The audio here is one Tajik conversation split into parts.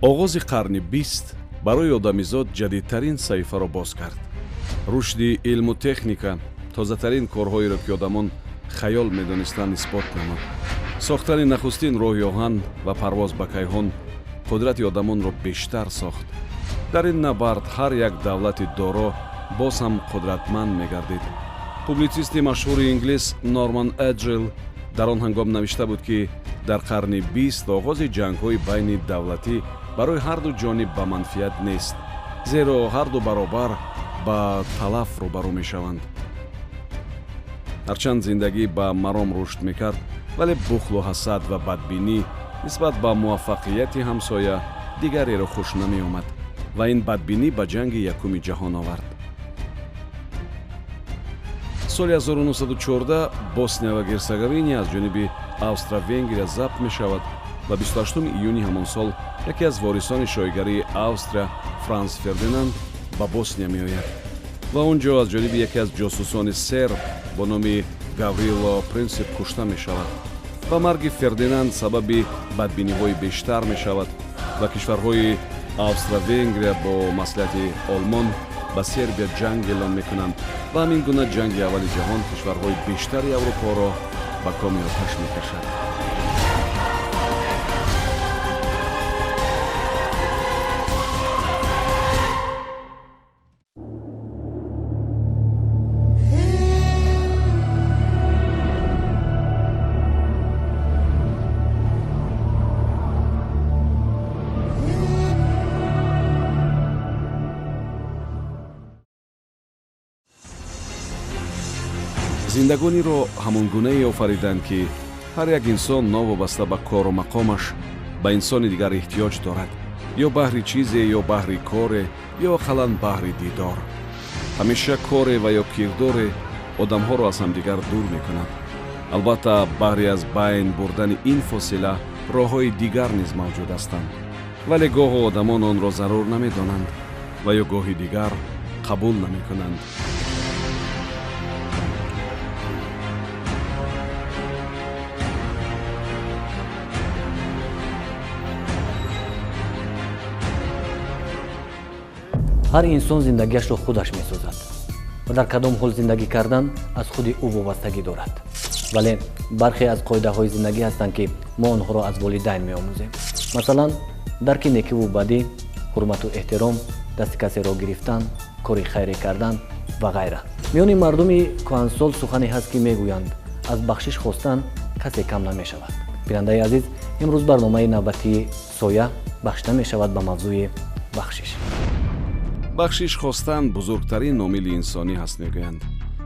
Оғози қарни бист барои одамизод ҷадидтарин саҳифаро боз кард. Рушди илму техника тозатарин корҳоеро, ки одамон хаёл медонистанд, исбот намуд. Сохтани нахустин роҳи оҳан ва парвоз ба кайҳон қудрати одамонро бештар сохт. Дар ин набард ҳар як давлати доро боз ҳам қудратманд мегардид. Публитсисти машҳури инглис Норман Эджил дар он ҳангом навишта буд, ки дар қарни бист оғози ҷангҳои байни давлатӣ барои ҳарду ҷониб ба манфиат нест, зеро ҳарду баробар ба талаф рӯбарӯ мешаванд. Ҳарчанд зиндагӣ ба маром рушд мекард, вале бухлу ҳасад ва бадбинӣ нисбат ба муваффақияти ҳамсоя дигареро хуш намеомад ва ин бадбинӣ ба ҷанги якуми ҷаҳон овард. Соли 1914 Босния ва Герцеговина аз ҷониби Австро-Венгрия забт мешавад ва 28 июни ҳамон сол яке аз ворисони шоҳигарии Австрия, Франс Фердинанд, ба Босния меояд ва он ҷо аз ҷониби яке аз ҷосусони серб бо номи Гаврило Принсип кушта мешавад. Ва марги Фердинанд сабаби бадбиниҳои бештар мешавад ва кишварҳои Австро-Венгрия бо маслиҳати Олмон ба Сербия ҷанг эълон мекунанд ва ҳамин гуна ҷанги аввали ҷаҳон кишварҳои бештари Аврупоро ба коми оташ мекашад. Зиндагониро ҳамон гунае офариданд, ки ҳар як инсон новобаста ба кору мақомаш ба инсони дигар эҳтиёҷ дорад, ё баҳри чизе, ё баҳри коре, ё ақаллан баҳри дидор. Ҳамеша коре ва ё кирдоре одамҳоро аз ҳамдигар дур мекунад. Албатта, баҳри аз байн бурдани ин фосила роҳҳои дигар низ мавҷуд ҳастанд, вале гоҳо одамон онро зарур намедонанд ва ё гоҳи дигар қабул намекунанд. Ҳар инсон зиндагиашро худаш месозад ва дар кадом ҳол зиндагӣ кардан аз худи ӯ вобастагӣ дорад. Вале бархе аз қоидаҳои зиндагӣ ҳастанд, ки мо онҳоро аз волидайн меомӯзем. Масалан, дарки некиву бадӣ, ҳурмату эҳтиром, дасти касеро гирифтан, кори хайре кардан ва ғайра. Миёни мардуми кӯҳансол сухане ҳаст, ки мегӯянд, аз бахшиш хостан касе кам намешавад. Бинандаи азиз, имрӯз барномаи навбатии «Соя» бахшида мешавад ба мавзӯи бахшиш. Бахшиш хостан бузургтарин омили инсонӣ ҳаст, мегӯянд.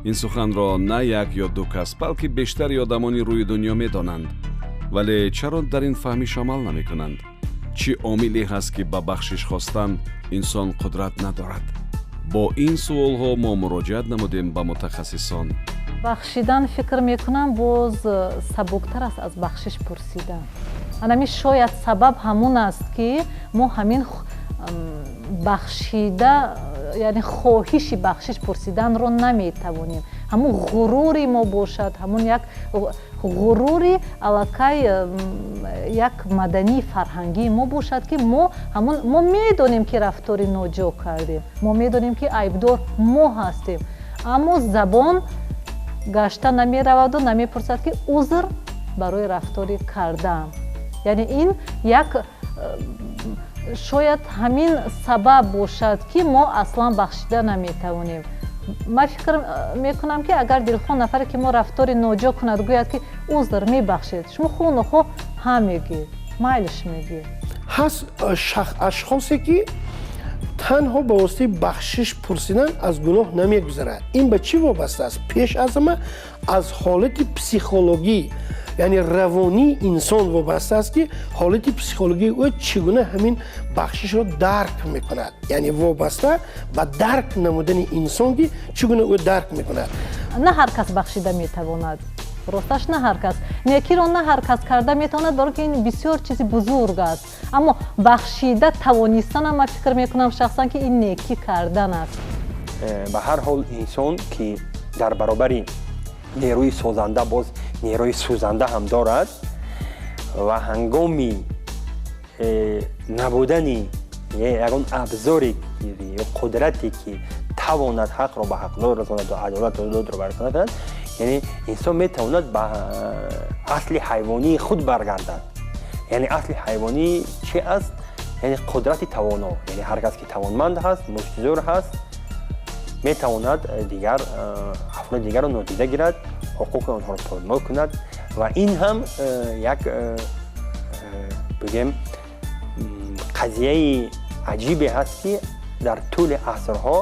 Ин суханро на як ё ду кас, балки бештари одамони рӯи дунё медонанд. Вале чаро дар ин фаҳмиш амал намекунанд? Чӣ омиле ҳаст, ки ба бахшиш хостан инсон қудрат надорад? Бо ин суолҳо мо муроҷиат намудем ба мутахассисон. Бахшидан, фикр мекунам, боз сабуктар аст аз бахшиш пурсидан. Анами шояд сабаб ҳамун аст, ки мо ҳамин бахшида, яъне хоҳиши бахшиш пурсиданро наметавонем. Ҳамун ғурури мо бошад, ҳамун як ғурури аллакай як мадании фарҳангии мо бошад, ки мо ҳамун мо медонем, ки рафтори ноҷо кардем, мо медонем, ки айбдор мо ҳастем, аммо забон гашта намераваду намепурсад, ки узр барои рафтори кардаам. Яъне ин як шояд ҳамин сабаб бошад, ки мо аслан бахшида наметавонем. Ман фикр мекунам, ки агар дилхоҳ нафаре, ки мо рафтори ноҷо кунад, гӯяд, ки узр, мебахшед, шумо хоҳу нохоҳ ҳа мегӯед, майлиш мегӯед. Ҳаст ашхосе, ки танҳо ба воситаи бахшиш пурсидан аз гуноҳ намегузарад. Ин ба чӣ вобаста аст? Пеш аз ҳама аз ҳолати психологӣ, яъне равонии инсон вобаста аст, ки ҳолати психологии ӯ чӣ гуна ҳамин бахшишро дарк мекунад, яъне вобаста ба дарк намудани инсон, ки чӣ гуна ӯ дарк мекунад. На ҳар кас бахшида метавонад. Росташ, на ҳар кас некиро на ҳар кас карда метавонад, баро ки ин бисёр чизи бузург аст. Аммо бахшида тавонистанам, ман фикр мекунам шахсан, ки ин некӣ кардан аст. Ба ҳар ҳол, инсон, ки дар баробари нерӯи созанда боз нерӯи сӯзанда ҳам дорад ва ҳангоми Набудани ягон абзоре ё қудрате, ки тавонад ҳақро ба ҳақдор расонад ва адолатро додро барқарор кунад, яъне инсон метавонад ба асли ҳайвонии худ баргардад. Яъне асли ҳайвонӣ чи аст? Яъне қудрати тавоно, яъне ҳар кас ки тавонманд ҳаст, муштзӯр ҳаст, метавонад дигар афроди дигарро нодида гирад, ҳуқуқи онҳоро поймол кунад. Ва ин ҳам як, бигем, қазияи аҷибе ҳаст, ки дар тӯли асрҳо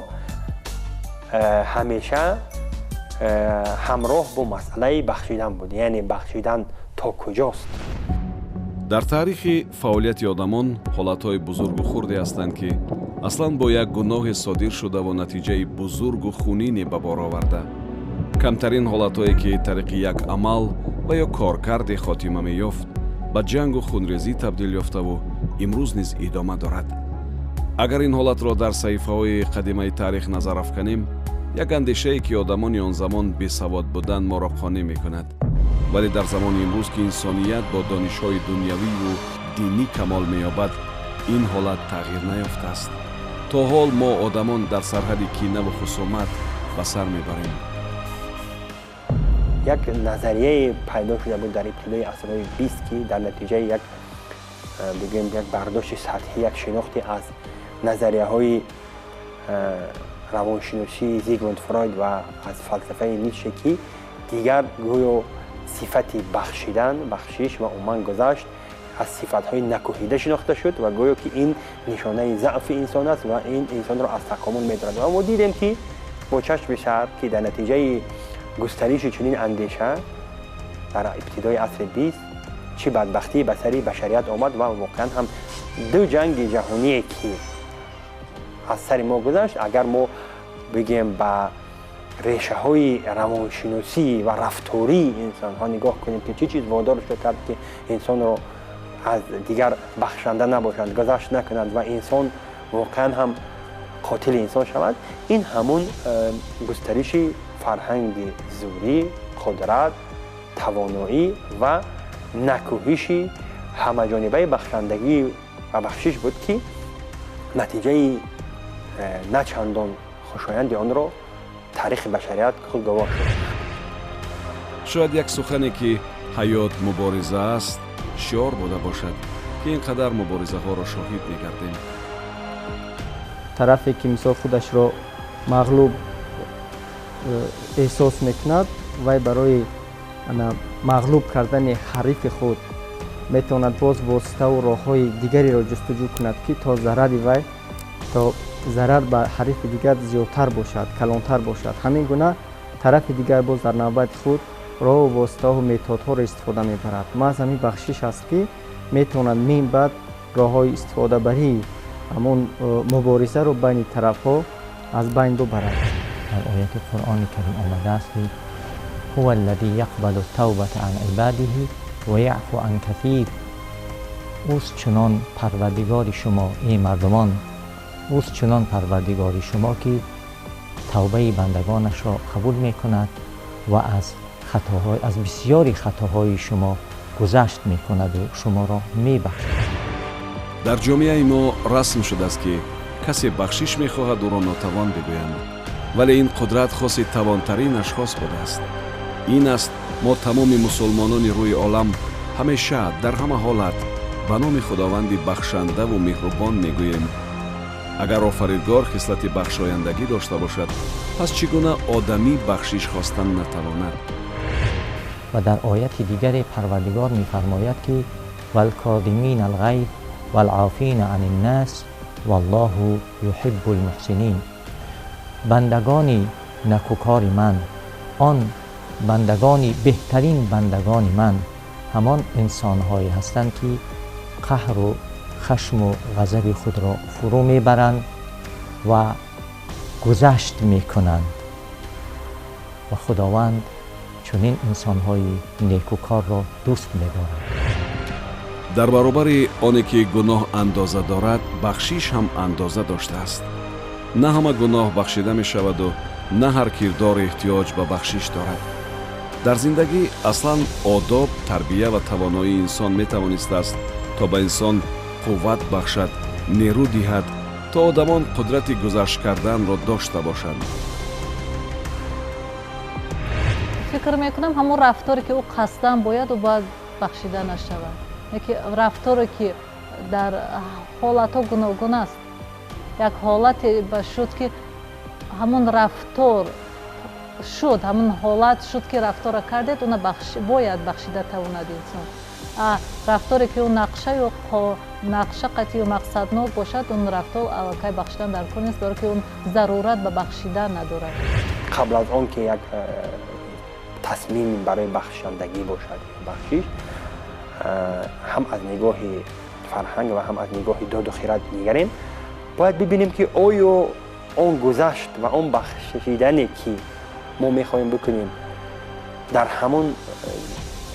ҳамеша ҳамроҳ бо масъалаи бахшидан буд. Яъне бахшидан то куҷост? Дар таърихи фаъолияти одамон ҳолатҳои бузургу хурде ҳастанд, ки аслан бо як гуноҳе содир шудаву натиҷаи бузургу хунине ба бор оварда. Камтарин ҳолатҳое, ки тариқи як амал ва ё коркарде хотима меёфт, ба ҷангу хунрезӣ табдил ёфтаву имрӯз низ идома дорад. Агар ин ҳолатро дар саҳифаҳои қадимаи таърих назар афканем, як андешае, ки одамони он замон бесавод буданд, моро қонеъ мекунад. Вале дар замони имрӯз, ки инсоният бо донишҳои дунявиву динӣ камол меёбад, ин ҳолат тағйир наёфтааст. То ҳол мо одамон дар сарҳади кинаву хусумат ба сар мебарем. Як назарияе пайдо шуда буд дар ибтидои асрҳои 20, ки дар натиҷаи як, бигӯем, як бардошти сатҳӣ, як шинохти аз назарияҳои равоншиносии Зигмунд Фройд ва аз фалсафаи Ницше, ки дигар гӯё сифати бахшидан, бахшиш ва умуман гузашт аз сифатҳои накӯҳида шинохта шуд ва гӯё ки ин нишонаи заъфи инсон аст ва ин инсонро аз такомул медорад. Ва мо дидем, ки бо чашми сар, ки дар натиҷаи густариши чунин андеша дар ибтидои асри 20 чӣ бадбахтӣ ба сари башарият омад. Ва воқеан ҳам ду ҷанги ҷаҳоние, ки аз сари мо гузашт, агар мо бигем, ба решаҳои равоншиносӣ ва рафтории инсонҳо нигоҳ кунем, ки чӣ чиз водор шуд кард, ки инсонро аз дигар бахшанда набошад, гузашт накунад ва инсон воқеан ҳам қотили инсон шавад, ин ҳамун густариши фарҳанги зӯрӣ, қудрат, тавоноӣ ва накӯҳиши ҳамаҷонибаи бахшандагӣ ва бахшиш буд, ки натиҷаи на чандон хушоянди онро таърихи башарият худ гувоҳ шуд. Шояд як сухане, ки ҳаёт мубориза аст, шиор буда бошад, ки ин қадар муборизаҳоро шоҳид мегардем. Тарафе ки, мисол, худашро мағлуб эҳсос мекунад, вай барои мағлуб кардани ҳарифи худ метавонад боз воситаву роҳҳои дигареро ҷустуҷӯ кунад, ки то зарари вай, то зарар ба ҳарифи дигар зиёдтар бошад, калонтар бошад. Ҳамин гуна тарафи дигар боз дар навбати худ роҳу воситаҳу методҳоро истифода мебарад. Маҳз ҳамин бахшиш аст, ки метавонад мин баъд роҳҳои истифодабарии ҳамон муборизаро байни тарафҳо аз байн бубарад. Дар ояти Қуръони Карим омадааст, ки هو الذي يقبل التوبة عن عباده ويعفو عن كثير. اوست چنان پروردگار شما، ای مردمان، اوست چنان پروردگار شما که توبه بندگانش را قبول می کند و از خطاهای از بسیاری خطاهای شما گذشت می کند و شما را می بخشد. Дар ҷомеаи мо расм шудааст, ки касе бахшиш мехоҳад, ӯро нотавон бигӯянд. Вале ин қудрат хоси тавонтарин ашхос будааст. Ин аст, мо, тамоми мусулмонони рӯи олам, ҳамеша дар ҳама ҳолат ба номи Худованди бахшандаву меҳрубон мегӯем. Агар Офаридгор хислати бахшояндагӣ дошта бошад, пас чӣ гуна одамӣ бахшиш хостан натавонад? Ва дар ояти дигаре Парвардигор мефармояд, ки والكاظمين الغيظ والعافين عن الناس والله يحب المحسنين. Бандагони накӯкори ман, он бандагони беҳтарин бандагони ман ҳамон инсонҳое ҳастанд, ки қаҳру хашму ғазаби худро фурӯ мебаранд ва гузашт мекунанд ва Худованд чунин инсонҳои некӯкорро дӯст медорад. Дар баробари оне ки гуноҳ андоза дорад, бахшиш ҳам андоза доштааст. На ҳама гуноҳ бахшида мешаваду на ҳар кирдор эҳтиёҷ ба бахшиш дорад. Дар зиндагӣ аслан одоб, тарбия ва тавоноии инсон метавонистааст, то ба инсон Қувват бахшад, нерӯ диҳад, то одамон қудрати гузашт карданро дошта бошанд. Фикр мекунам, ҳамон рафторе ки ӯ қасдан бояд, ӯ бояд бахшида нашавад. Яке рафторе ки дар ҳолатҳо гуногун аст, як ҳолате ба шуд ки ҳамон рафтор шуд, ҳамон ҳолат шуд ки рафторро кардед, уна бояд бахшида тавонад инсон. Рафторе ки ӯ нақшаю нақша қатъию мақсаднок бошад, он рафтор аллакай бахшидан дар кор нест, баро ки он зарурат ба бахшидан надорад. Қабл аз он ки як тасмим барои бахшандагӣ бошад, бахшиш ҳам аз нигоҳи фарҳанг ва ҳам аз нигоҳи доду хирад нигарем, бояд бибинем ки оё он гузашт ва он бахшидане ки мо мехоҳем бикунем дар ҳамон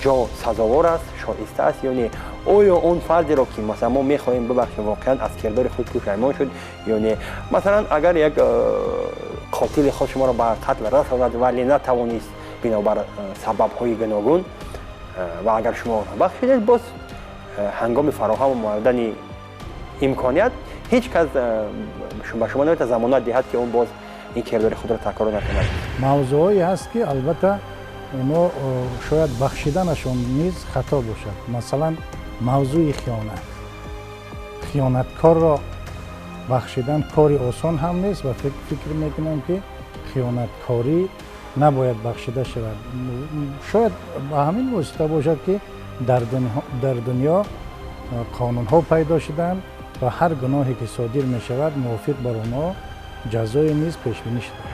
ҷо сазовор аст, шоиста аст ё не. Оё он фардеро ки масалан мо мехоҳем бибахшем, воқеан аз кирдори худ пушаймон шуд ё не. Масалан, агар як қотили худ шуморо ба қатл расонад, вале натавонист бинобар сабабҳои гуногун, ва агар шумо онро бахшидед, боз ҳангоми фароҳам омадани имконият ҳеҷ кас ба шумо наметавонад замонат диҳад ки он боз ин кирдори худро такрор накунад. Мавзӯъҳое ҳаст ки албатта оно шояд бахшиданашон низ хато бошад. Масалан, мавзӯи хиёнат. Хиёнаткорро бахшидан кори осон ҳам нест ва фикр мекунам ки хиёнаткорӣ набояд бахшида шавад. Шояд ба ҳамин восита бошад ки дар дунё қонунҳо пайдо шуданд ва ҳар гуноҳе ки содир мешавад, мувофиқ бар онҳо ҷазое низ пешбинӣ шудааст.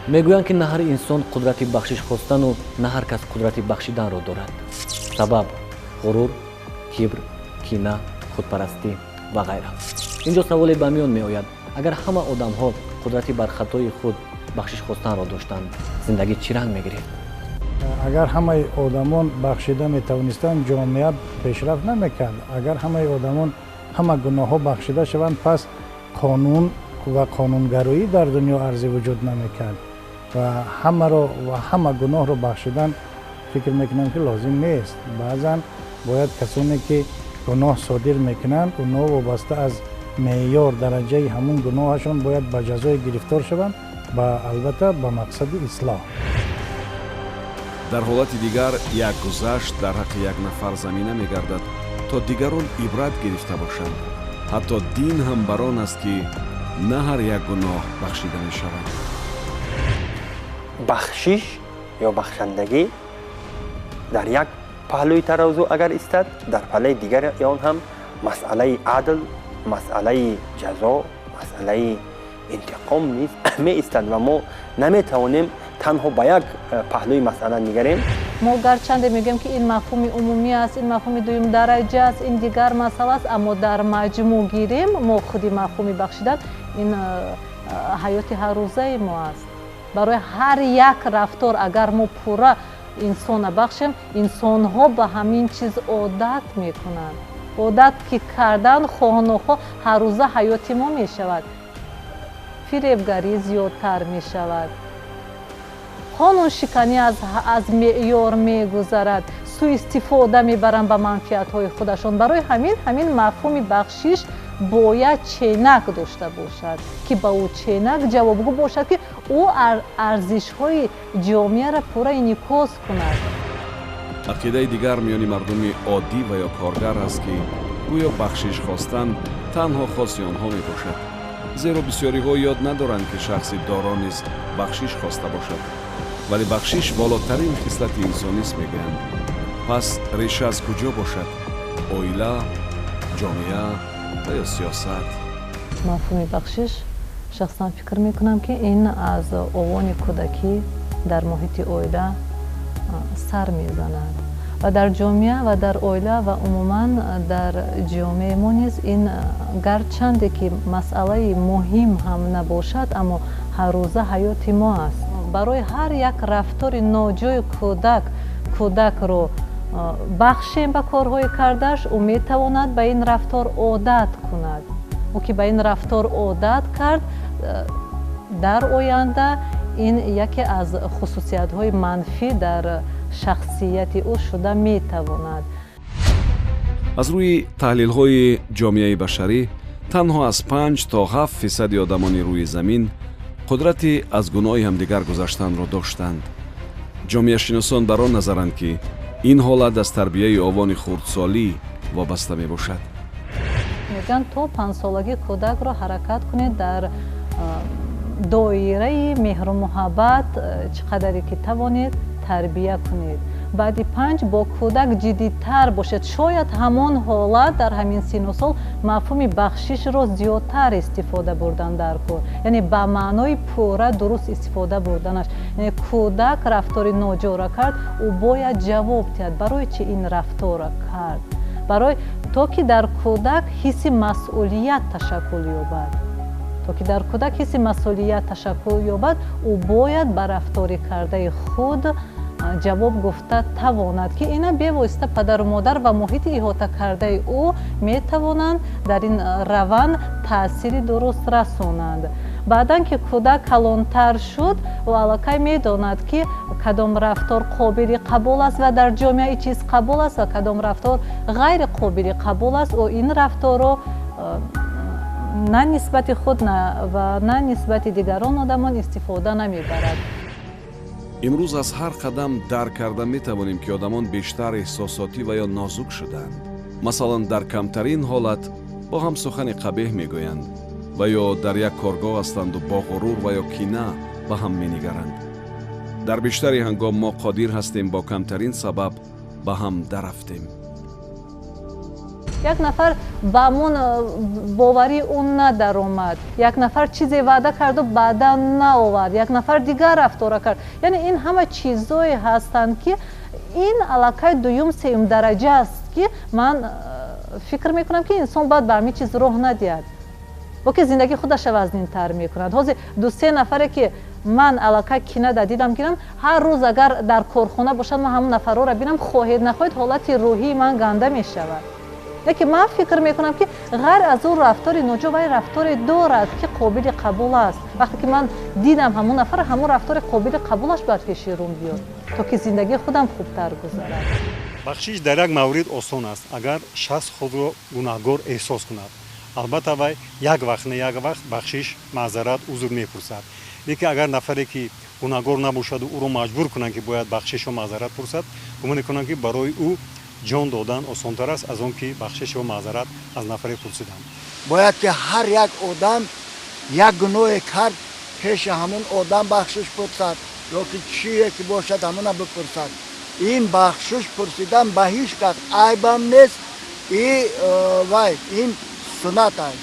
Мегӯянд ки на ҳар инсон қудрати бахшиш хостану на ҳар кас қудрати бахшиданро дорад. Сабаб ғурур, кибр, кина, худпарастӣ ва ғайра. Инҷо саволе ба миён меояд: агар ҳама одамҳо қудрати бар хатои худ бахшиш хостанро доштанд, зиндагӣ чӣ ранг мегирифт? Агар ҳамаи одамон бахшида метавонистанд, ҷомеа пешрафт намекард. Агар ҳамаи одамон ҳама гуноҳҳо бахшида шаванд, пас қонун ва қонунгароӣ дар дунё арзи вуҷуд намекард ва ҳамаро ва ҳама гуноҳро бахшидан фикр мекунам ки лозим нест. Баъзан бояд касоне ки гуноҳ содир мекунанд, онҳо вобаста аз меъёр дараҷаи ҳамун гуноҳашон бояд ба ҷазое гирифтор шаванд ва албатта ба мақсади ислоҳ. Дар ҳолати дигар як гузашт дар ҳаққи як нафар замина мегардад, то дигарон ибрат гирифта бошанд. Ҳатто дин ҳам бар он аст ки на ҳар як гуноҳ бахшида мешавад. Бахшиш ё бахшандагӣ дар як паҳлӯи таразу агар истад, дар паҳлӯи дигари он ҳам масъалаи адл, масъалаи ҷазо, масъалаи интиқом низ меистад ва мо наметавонем танҳо ба як паҳлӯи масъала нигарем. Мо гарчанде мегӯем ки ин мафҳуми умумӣ аст, ин мафҳуми дуюмдараҷа аст, ин дигар масъала аст, аммо дар маҷмӯъ гирем мо худи мафҳуми бахшидан ин ҳаёти ҳаррӯзаи мо аст. Барои ҳар як рафтор агар мо пурра инсона бахшем, инсонҳо ба ҳамин чиз одат мекунанд. Одат ки кардан хоҳу нохоҳ ҳаррӯза ҳаёти мо мешавад. Фиребгарӣ зиёдтар мешавад, қонуншиканӣ аз меъёр мегузарад, суистифода мебаранд ба манфиатҳои худашон. Барои ҳамин мафҳуми бахшиш бояд ченак дошта бошад, ки ба ӯ ченак ҷавобгӯ бошад, ки ӯ арзишҳои ҷомеаро пурра инъикос кунад. Ақидаи дигар миёни мардуми оддӣ ва ё коргар аст ки гӯё бахшиш хостан танҳо хоси онҳо мебошад, зеро бисёриҳо ёд надоранд ки шахси доро низ бахшиш хоста бошад. Вале бахшиш болотарин хислати инсонист, мегӯянд. Пас реша аз куҷо бошад? Оила, ҷомеа ва ё сиёсат? Мафҳуми бахшиш шахсан фикр мекунам ки ин аз овони кӯдакӣ дар муҳити оила сар мезанад ва дар ҷомеа ва дар оила ва умуман дар ҷомеаи мо низ ин гарчанде ки масъалаи муҳим ҳам набошад, аммо ҳаррӯза ҳаёти мо аст. Барои ҳар як рафтори ноҷои кӯдакро бахшем ба корҳои кардааш, ӯ метавонад ба ин рафтор одат кунад. Ӯ ки ба ин рафтор одат кард, дар оянда ин яке аз хусусиятҳои манфӣ дар шахсияти ӯ шуда метавонад. Аз рӯи таҳлилҳои ҷомеаи башарӣ танҳо аз 5 то 7% одамони рӯи замин қудрати аз гуноҳи ҳамдигар гузаштанро доштанд. Ҷомеашиносон бар он назаранд, ки ин ҳолат аз тарбияи овони хурдсолӣ вобаста мебошад. Мегӯянд, то 5-солагӣ кӯдакро ҳаракат кунед дар доираи меҳру муҳаббат чӣ қадаре ки тавонед тарбия кунед. Баъди 5 бо кӯдак ҷиддитар бошед. Шояд ҳамон ҳолат дар ҳамин сину сол мафҳуми бахшишро зиёдтар истифода бурдан дар кор, яъне ба маънои пурра дуруст истифода бурданаш. Яъне кӯдак рафтори ноҷора кард, ӯ бояд ҷавоб диҳад, барои чи ин рафтора кард, барои то ки дар кӯдак ҳисси масъулият ташаккул ёбад. То ки дар кӯдак ҳисси масъулият ташаккул ёбад, ӯ бояд ба рафтори кардаи худ ҷавоб гуфта тавонад, ки ина бевосита падару модар ва муҳити иҳотакардаи ӯ метавонанд дар ин раванд таъсири дуруст расонанд. Баъдан ки кӯдак калонтар шуд, ӯ аллакай медонад, ки кадом рафтор қобили қабул аст ва дар ҷомеа ин чиз қабул аст ва кадом рафтор ғайри қобили қабул аст. Ӯ ин рафторро на нисбати худ ва на нисбати дигарон одамон истифода намебарад. Имрӯз аз ҳар қадам дарк карда метавонем, ки одамон бештар эҳсосотӣ ва ё нозук шуданд. Масалан, дар камтарин ҳолат бо ҳам сухани қабеҳ мегӯянд ва ё дар як коргоҳ ҳастанду бо ғурур ва ё кина ба ҳам менигаранд. Дар бештари ҳангом мо қодир ҳастем бо камтарин сабаб ба ҳам дарафтем. Як нафар ба ҳамон боварии ӯ надаромад, як нафар чизе ваъда карду баъдан наовард, як нафар дигар рафтора кард. Яъне ин ҳама чизое ҳастанд, ки ин аллакай дуюм сеюм дараҷа аст, ки ман фикр мекунам, ки инсон бояд ба ҳамин чиз роҳ надиҳад, бо ки зиндагии худаша вазнинтар мекунад. Ҳозир ду-се нафаре ки ман аллакай кина дар дидам гирам, ҳар рӯз агар дар корхона бошад, ман ҳамон нафарҳоро бинам, хоҳед нахоҳед ҳолати рӯҳии ман ганда мешавад. Лекин ман фикр мекунам, ки ғайр аз ӯ рафтори ноҷо вай рафторе дорад, ки қобили қабул аст. Вақте ки ман дидам ҳамон нафар, ҳамон рафтори қобили қабулаш бояд пеши рӯм биёд, то ки зиндагии худам хубтар гузарад. Бахшиш дар як маврид осон аст, агар шахс худро гунаҳгор эҳсос кунад. Албатта, вай як вақт не як вақт бахшиш, маъзарат, узр мепурсад. Лекин агар нафаре ки гунаҳгор набошаду ӯро маҷбур кунанд, ки бояд бахшишу маъзарат пурсад, гумон мекунам, ки барои ӯ ҷон додан осонтар аст аз он ки бахшишу маъзарат аз нафаре пурсидан. Бояд ки ҳар як одам як гуноҳе кард, пеши ҳамон одам бахшиш пурсад ё ки чие ки бошад, ҳамона бипурсад. Ин бахшиш пурсидан ба ҳеҷ кас айбам нест и вай ин суннат аст.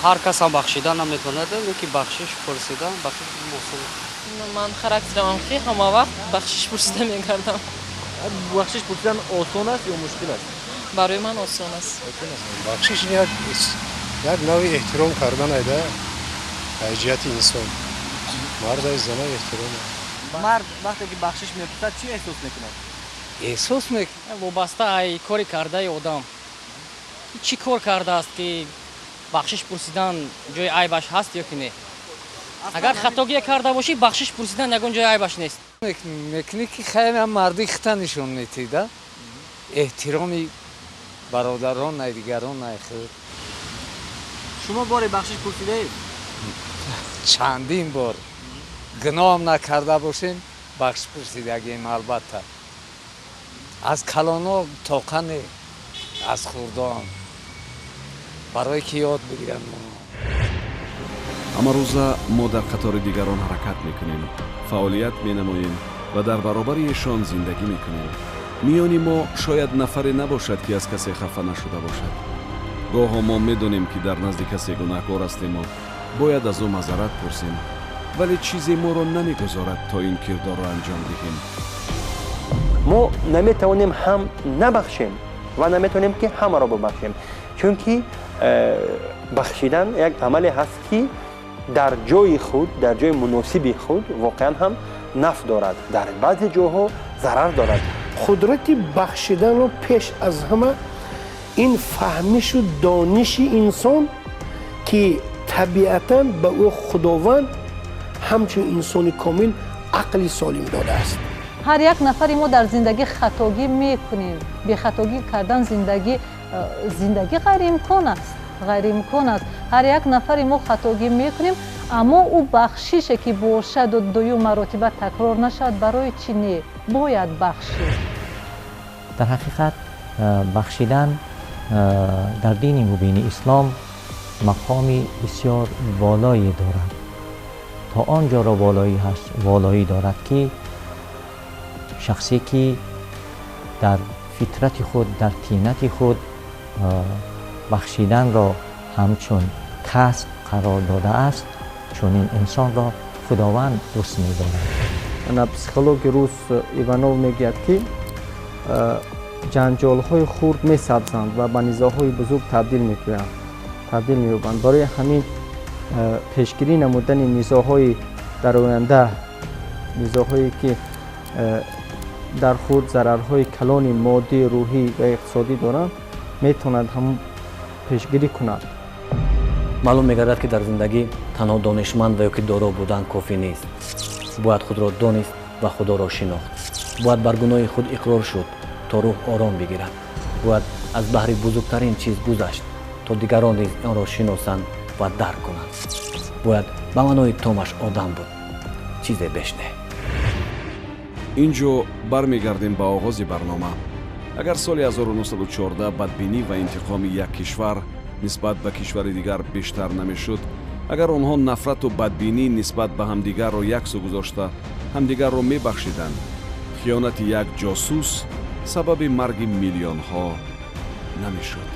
Ҳар кас ҳам бахшидан наметавонад, лекин бахшиш пурсидан бахшиш осон. Ман характерам ки ҳама вақт бахшиш пурсида мегардам. Бахшиш пурсидан осон аст ё мушкил аст? Барои ман осон аст. Бахшиш як навъи эҳтиром кардан айда аз ҷиҳати инсон. Мард аз зана эҳтиром. Мард вақте ки бахшиш мепурсад, чӣ эҳсос мекунад? Эҳсос мекунад вобаста ай кори кардаи одам. Чӣ кор кардааст, ки бахшиш пурсидан ҷои айбаш ҳаст ё ки не? Агар хатогие карда бошӣ, бахшиш пурсидан ягон ҷои айбаш нест. Мекунӣ ки хеле марди хита нишон метида, эҳтироми бародарон ай дигарон ай худ. Шумо боре бахшиш пурсидаед? Чандин бор. Гуноҳам накарда бошем, бахшиш пурсидагием албатта. Аз калоно тоқа не, аз хурдон, барое ки ёд бигиранд. Ҳамарӯза мо дар қатори дигарон ҳаракат мекунем, фаъолият менамоем ва дар баробари эшон зиндагӣ мекунем. Миёни мо шояд нафаре набошад, ки аз касе хафа нашуда бошад. Гоҳо мо медонем, ки дар назди касе гунаҳкор ҳастему бояд аз ӯ маъзарат пурсем, вале чизе моро намегузорад, то ин кирдорро анҷом диҳем. Мо наметавонем ҳам набахшем ва наметавонем ки ҳамаро бубахшем, чунки бахшидан як амале ҳаст, ки дар ҷои худ, дар ҷои муносиби худ воқеан ҳам нафъ дорад, дар баъзе ҷоҳо зарар дорад. Қудрати бахшиданро пеш аз ҳама ин фаҳмишу дониши инсон, ки табиатан ба ӯ Худованд ҳамчун инсони комил ақли солим додааст. Ҳар як нафари мо дар зиндагӣ хатогӣ мекунем. Бехатогӣ кардан зиндагӣ Зиндагӣ ғайриимкон аст, ғайриимкон аст. Ҳар як нафари мо хатогӣ мекунем, аммо ӯ бахшише ки бошаду дуюм маротиба такрор нашавад, барои чӣ не бояд бахшид? Дар ҳақиқат бахшидан дар дини мубини ислом мақоми бисёр волое дорад, то он ҷоро волоӣ дорад, ки шахсе ки дар фитрати худ, дар тинати худ бахшиданро ҳамчун касб қарор додааст, чунин инсонро Худованд дӯст медорад. Ана психологи рус Иванов мегӯяд, ки ҷанҷолҳои хурд месабзанд ва ба низоъҳои бузург табдил мекунанд, табдил меёбанд. Барои ҳамин пешгирӣ намудани низоъҳои дар оянда, низоъҳое ки дар худ зарарҳои калони моддӣ, рӯҳӣ ва иқтисодӣ доранд, метавонад ҳамон пешгирӣ кунад. Маълум мегардад, ки дар зиндагӣ танҳо донишманд ва ё ки доро будан кофӣ нест. Бояд худро донист ва Худоро шинохт. Бояд бар гуноҳи худ иқрор шуд, то рӯҳ ором бигирад. Бояд аз баҳри бузургтарин чиз гузашт, то дигарон низ онро шиносанд ва дарк кунанд. Бояд ба маънои томаш одам буд, чизе беш не. Ин ҷо бармегардем ба оғози барнома. Агар соли 1914 бадбинӣ ва интиқоми як кишвар нисбат ба кишвари дигар бештар намешуд, агар онҳо нафрату бадбинӣ нисбат ба ҳамдигарро як сӯ гузошта, ҳамдигарро мебахшиданд, хиёнати як ҷосус сабаби марги миллионҳо намешуд.